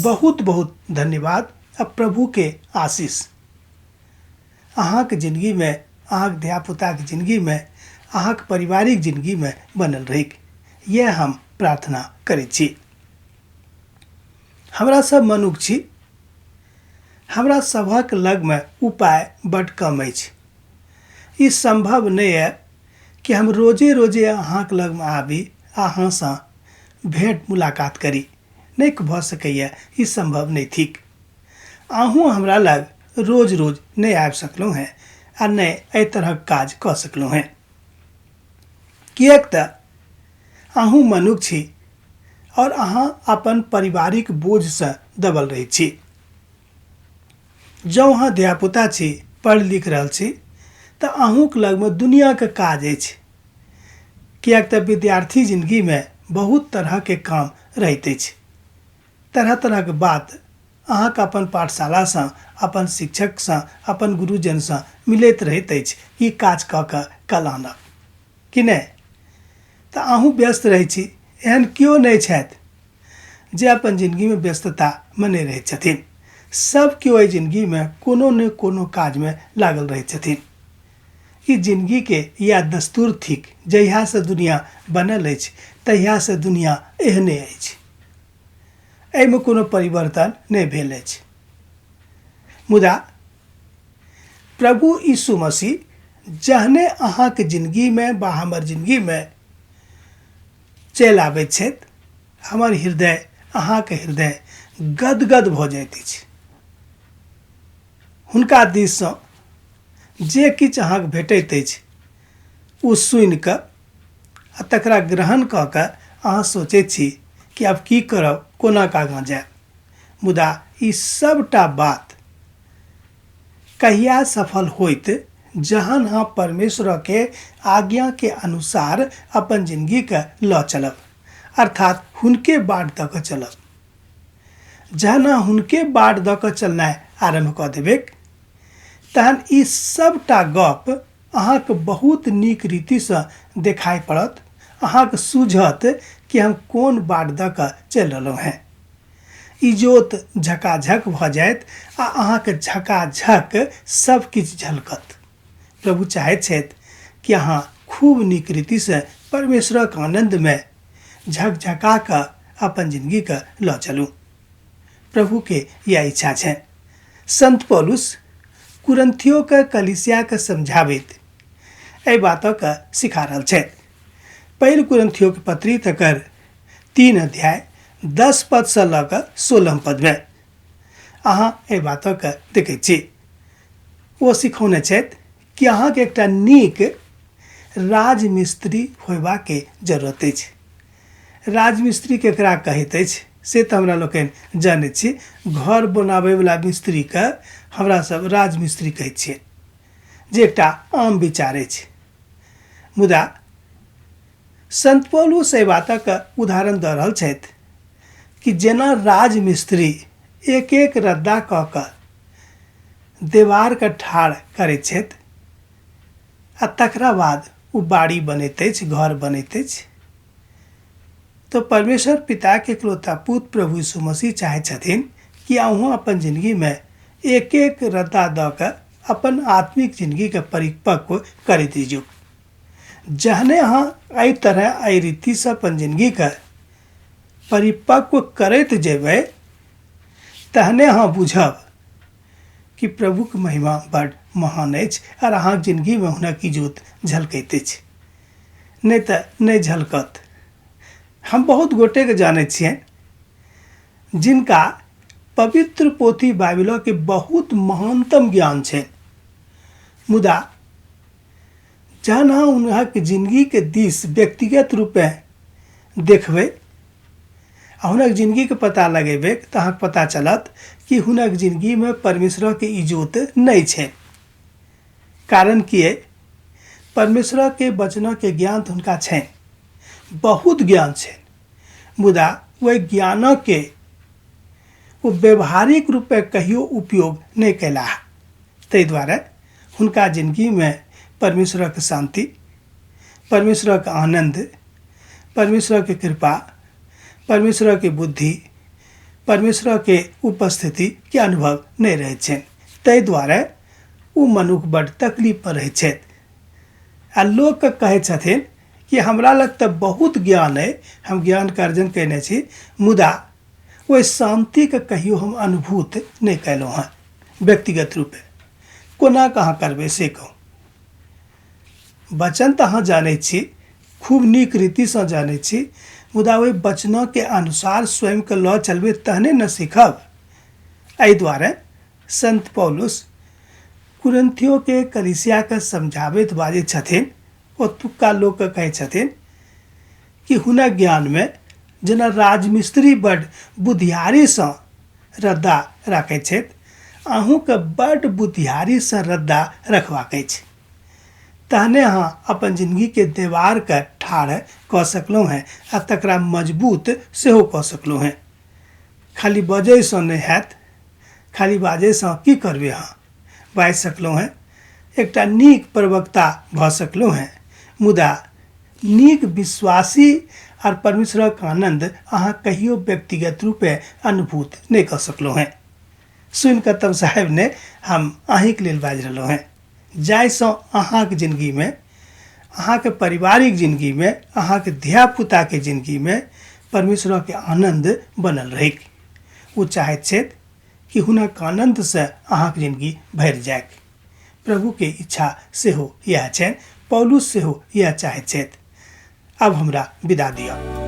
बहुत बहुत धन्यवाद आ प्रभुके आशीष अहाँके जिनगीमे, अहाँके धियापुताके जिनगीमे, अहाँके पारिवारिक जिनगीमे बनल रहैक, इएह हम प्रार्थना करै छी। हमरा सब मनुख छी, हमरा सभक लगमे उपाय बड्ड कम अछि। ई सम्भव नहि अइ कि हम रोजे रोजे अहाँके लगमे आबी आ अहाँसँ भेँट मुलाकात करी। नहि भऽ सकैए, ई सम्भव नहि थिक। अहूँ हमरा लग रोज रोज नहि आबि सकलहुँ हेँ आ नहि एहि तरहक काज कऽ सकलहुँ हेँ, किएक तऽ अहूँ मनुख छी आओर अहाँ अपन पारिवारिक बोझसँ दबल रहै छी। जँ अहाँ धियापुता छी, पढ़ि लिख रहल छी, तऽ अहूँके लगमे दुनिआँके काज अछि, किएक तऽ विद्यार्थी जिनगीमे बहुत तरहके काम रहैत अछि। तरह तरहके बात अहाँके अपन पाठशालासँ, अपन शिक्षकसँ, अपन गुरुजनसँ मिलैत रहैत अछि, ई काज कऽ कऽ कल आनब कि नहि? तऽ अहूँ व्यस्त रहै छी। एहन केओ नहि छथि जे अपन जिनगीमे व्यस्ततामे नहि रहैत छथिन। सब केओ एहि जिनगीमे कोनो ने कोनो काजमे लागल रहैत छथिन। ई जिनगीके इएह दस्तूर थिक। जहियासँ दुनिया बनल अछि तहियासँ दुनिया एहने अछि, एहिमे कोनो परिवर्तन नहि भेल अछि। मुदा प्रभु यीशु मसीह जहने अहाँके जिनगीमे वा हमर जिनगीमे चलि आबैत छथि, हमर हृदय, अहाँके हृदय गदगद भऽ जाइत अछि। हुनका दिससँ जे किछु अहाँके भेटैत अछि ओ सुनिकऽ आ तकरा ग्रहण कऽ कऽ अहाँ सोचैत छी कि आब की करब, कोना कऽ आगाँ जायब। मुदा ई सबटा बात कहिया सफल होइत जहन अहाँ परमेश्वरके आज्ञाके अनुसार अपन जिनगीके लऽ चलब, अर्थात हुनके बाट दऽ कऽ चलब। जहन अहाँ हुनके बाट दऽ कऽ चलनाइ आरम्भ कऽ देबैक तहन ई सबटा गप अहाँके बहुत नीक रीतिसँ देखाइ पड़त, अहाँके सूझत कि हम कोन बाट दऽ कऽ चलि रहलहुँ हेँ। इजोत झकाझक भऽ जायत आ अहाँके झकाझक सब किछु झलकत। प्रभु चाहैत छथि कि अहाँ खूब नीक रीतिसँ परमेश्वरक आनन्दमे झकझका कऽ अपन जिनगीके लऽ चलू। प्रभुके इएह इच्छा छनि। संत पौलुस कुरन्थियोके कलीसियाके समझाबैत एहि बातके सिखा रहल छथि। पहिल कुरन्थियोके पत्री तकर 3 अध्याय 10 पदसँ लऽ कऽ 16 पदमे अहाँ एहि बातके देखै छी। ओ सिखौने छथि कि अहाँके एकटा नीक राजमिस्त्री होयबाके जरूरत अछि। राजमिस्त्री केकरा कहैत अछि से तऽ हमरा लोकनि जानै छी। घर बनाबैवला मिस्त्रीके हमरा सब राजमिस्त्री कहै छियै, जे एकटा आम विचार अछि। मुदा संत पौलुस एहि बातक उदाहरण दऽ रहल छथि कि जेना राजमिस्त्री एक एक रद्दा कऽ कऽ देवारके ठाढ़ करै छथि आ तकरा बाद ओ बाड़ी बनैत अछि, घर बनैत अछि, तऽ परमेश्वर पिताके इकलौता पुत्र प्रभु यीशु मसीह चाहै छथिन कि अहूँ अपन जिनगीमे एक एक रद्दा दऽ कऽ अपन आत्मिक जिनगीके परिपक्व करैत रहियौ। जहने अहाँ एहि तरह एहि रीतिसँ अपन जिनगीके परिपक्व करैत जेबै तहने अहाँ बुझब कि प्रभुके महिमा बड़ महान अछि आओर अहाँके जिनगीमे हुनक इजोत झलकैत अछि, नहि तऽ नहि झलकत। हम बहुत गोटेके जानै छियनि जिनका पवित्र पोथी बाइबिलके बहुत महानतम ज्ञान छनि, मुदा जहन अहाँ हुनक जिनगीके दिस व्यक्तिगत रूपे देखबै आ हुनक जिनगीके पता लगेबै तऽ अहाँके पता चलत कि हुनक जिनगीमे परमेश्वरके इजोत नहि छै। कारण कि अइ, परमेश्वरके वचनके ज्ञान तऽ हुनका छनि, बहुत ज्ञान छनि, मुदा ओहि ज्ञानके ओ व्यवहारिक रूपे कहियो उपयोग नहि कयलाह। ताहि दुआरे हुनका जिनगीमे परमेश्वरक शान्ति, परमेश्वरक आनन्द, परमेश्वरक कृपा, परमेश्वरक बुद्धि, परमेश्वरके उपस्थितिके अनुभव नहि रहैत छनि। ताहि दुआरे ओ मनुख बड्ड तकलीफमे रहैत छथि आ लोकके कहै छथिन कि हमरा लग तऽ बहुत ज्ञान अइ, हम ज्ञानके अर्जन कयने छी, मुदा ओहि शान्तिके कहियो हम अनुभूत नहि कयलहुँ हँ व्यक्तिगत रूपे। कोना कऽ अहाँ करबै से कहू। वचन तऽ अहाँ जानै छी, खूब नीक रीतिसँ जानै छी, मुदा ओहि वचनके अनुसार स्वयंके लऽ चलबै तहने ने सीखब। एहि दुआरे सन्त पौलुस कुरिन्थियोके कलीसियाके समझाबैत बाजै छथिन, ओतुक्का लोकके कहै छथिन कि हुनक ज्ञानमे जेना राजमिस्त्री बड्ड बुधियारीसँ रद्दा राखै छथि, अहूँके बड्ड बुधियारीसँ रद्दा रखबाक अछि, तहने अहाँ अपन जिनगीके देवारके ठाढ़ कऽ सकलहुँ हेँ आ तकरा मजबूत सेहो कऽ सकलहुँ हेँ। खाली बजैसँ नहि हैत, खाली बाजैसँ की करबै अहाँ? बाजि सकलहुँ हेँ, एकटा नीक प्रवक्ता भऽ सकलहुँ हेँ, मुदा नीक विश्वासी आर परमेश्वरक आनन्द अहाँ कहियो व्यक्तिगत रूपे अनुभूत नहि कऽ सकलहुँ हेँ। सुनि कऽ तब साहेब ने हम अहीँके लेल बाजि रहलहुँ हेँ, जाहिसँ अहाँके जिनगीमे, अहाँके पारिवारिक जिनगीमे, अहाँके धियापुताके जिनगीमे परमेश्वरके आनन्द बनल रहैक। ओ चाहैत छथि कि हुनक आनन्दसँ अहाँके जिनगी भरि जाइक। प्रभुके इच्छा सेहो इएह छनि, पौलुस सेहो इएह चाहैत छथि। आब हमरा विदा दिअ।